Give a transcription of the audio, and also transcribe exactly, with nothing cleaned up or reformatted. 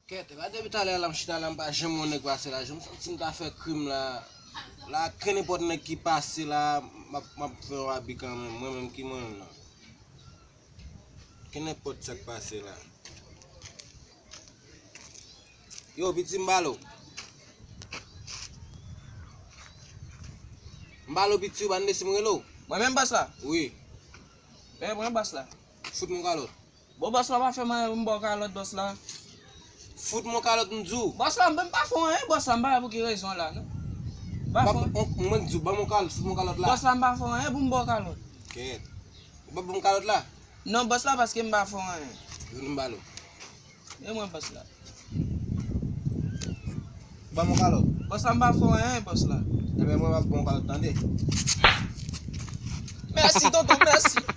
Kèt, epa depi talè la m chita la, m pa janm wè yon nèg pase la. Jan m santi m ta fè krim la. La, kenenpòt nèg ki pase la, m ap, m ap fè yon abi kanmenm. Mwen menm ki mwen menm nan. Kenenpòt sa k pase la. Yo, piti, m ba l ou. M ba l ou, piti, ou pa tande si m rele w? Mwen menm, bòs la? Wi. Men mwen, bòs la. Fout m yon kalòt. Bon, bòs la, pa fè m anyen pou m ba w kalòt, bòs la. Fout m yon kalòt, m di w. Bòs la, m pa fè w anyen, bòs la, m pa wè pou ki rezon la, non. M pa fè w anyen. Mwen di w, ban m yon kalòt, fout m yon kalòt la. Bòs la, m pa fè w anyen pou m ba w kalòt. Kèt. Ou pa ban m kalòt la? Non, bòs la, paske m pa fè w anyen. Vin m ba l ou. E mwen, bòs la. Ban m yon kalòt. Bòs la, m pa fè w anyen, bòs la. Ebyen, mwen, m ap ba w yon kalòt, tande. Mèsi, tonton, mèsi.